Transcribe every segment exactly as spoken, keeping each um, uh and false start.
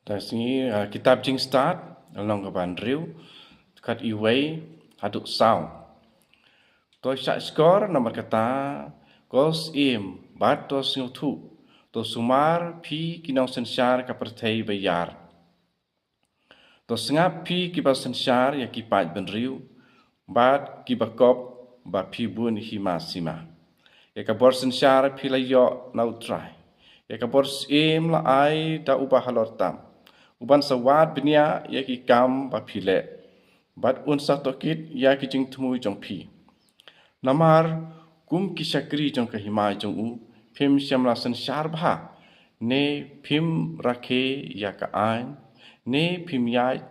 Ta sngi, ah, kitab Jingstad, lynnong kaba hynriew, dkhot wei haduh saw. To shahshkor namar kata, ko syiem, bad to sngewthuh, to sumar phi ki nongsynshar ka pyrthei baïar. To sngap phi kiba synshar ïa ki paid bynriew, bad kiba kop ba phi bun hima sima. Ïa ka bor synshar phi la ïoh na U Trai. Ïa ka bor syiem la ai da uba halor tam. Uban sa wad bniah ïa ki kam ba phi leh. Bad un sa tohkit ïa ki jingthmu jong phi. Namar kum ki shakri jong ka hima jong u, phim shym la synshar bha, ne phim rakhe ïa ka aiñ, ne phim ïaid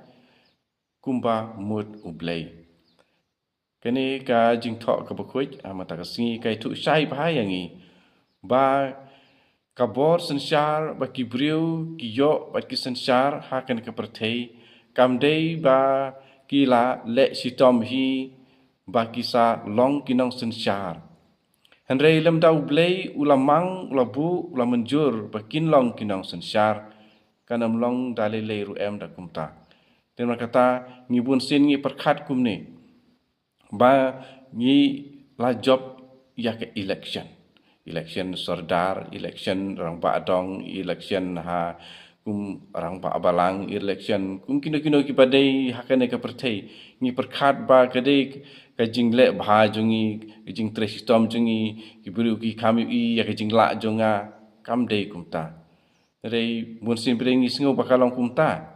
kumba mut U Blei. Kane ka jingthoh kaba khuid, ah, mynta ka sngi ka ïathuh shai bha ïa ngi ba ka bor synshar ba ki briew ki ïoh bad ki synshar ha kane ka pyrthei, kam dei ba ki la leh shitom hi ba ki sa long ki nongsynshar. Hynrei lymda U Blei u la mang, u la buh, u la mynjur ba kin long ki nongsynshar, kan ym long da lei lei ruh em da kumta. Te namar kata ngi bunsien ngi pyrkhat kumne ba ngi la jop ïa ka election. Election sordar, election rangbah dong, election ha kum rangbah balang, election kum kino kino kiba dei ha kane ka pyrthei. Ngi pyrkhat ba ka dei ka jingleh bha jong ngi, ka jingtrei shitom jong ngi, ki briew ki kham ïohi ïa ka jinglah jong nga, kam dei kumta. Hynrei bunsien briew ngi sngew ba ka long kumta.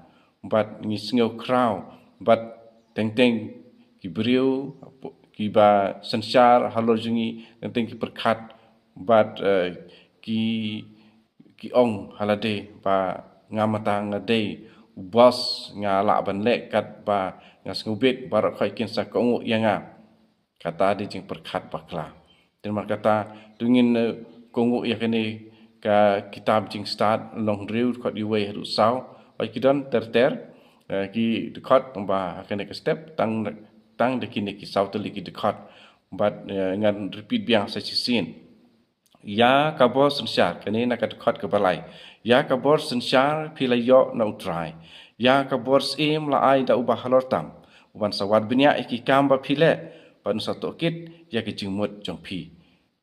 Bad ngi sngew khraw. Bad teng teng ki briew kiba synshar halor jong ngi, teng teng ki pyrkhat. Bad, eh, ki, ki ong ha lade ba nga mynta nga dei u bos, nga lah ban leh katba nga sngewbit, baroh khoit kin sa kohnguh ïa nga. Kata dei jingpyrkhat bakla. Te namar kata, to ngin, eh, kohnguh ïa kane ka kitab Jingstad, lynnong hynriew, dkhot wei haduh saw. Wat ki don ter ter, eh, ki dkhot ba ha kane ka step, tang, tang da kine ki saw tylli ki dkhot. Bad, eh, ngan repeat biang sa shisien. Ïa ka bor synshar, kane na ka dkhot kaba lai. Ïa ka bor synshar phi la ïoh na U Trai. Ïa ka bor syiem la ai da uba halor tam. Uban sa wad bniah ïa ki kam ba phi leh, bad un sa tohkit ïa ki jingmut jong phi.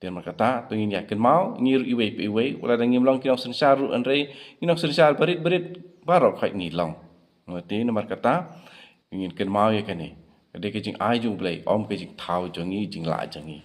Te namar kata, to ngin ïa kynmaw, ngi ruh iwei pa iwei, wat lada ngim long ki nongsynshar ruh hynrei, ngi nongsynshar barit barit, baroh khoit ngi long. Te namar kata, ngin kynmaw ïa kane. Ka dei ka jingai jong U Blei, ym ka jingthaw jong ngi, jinglah jong ngi.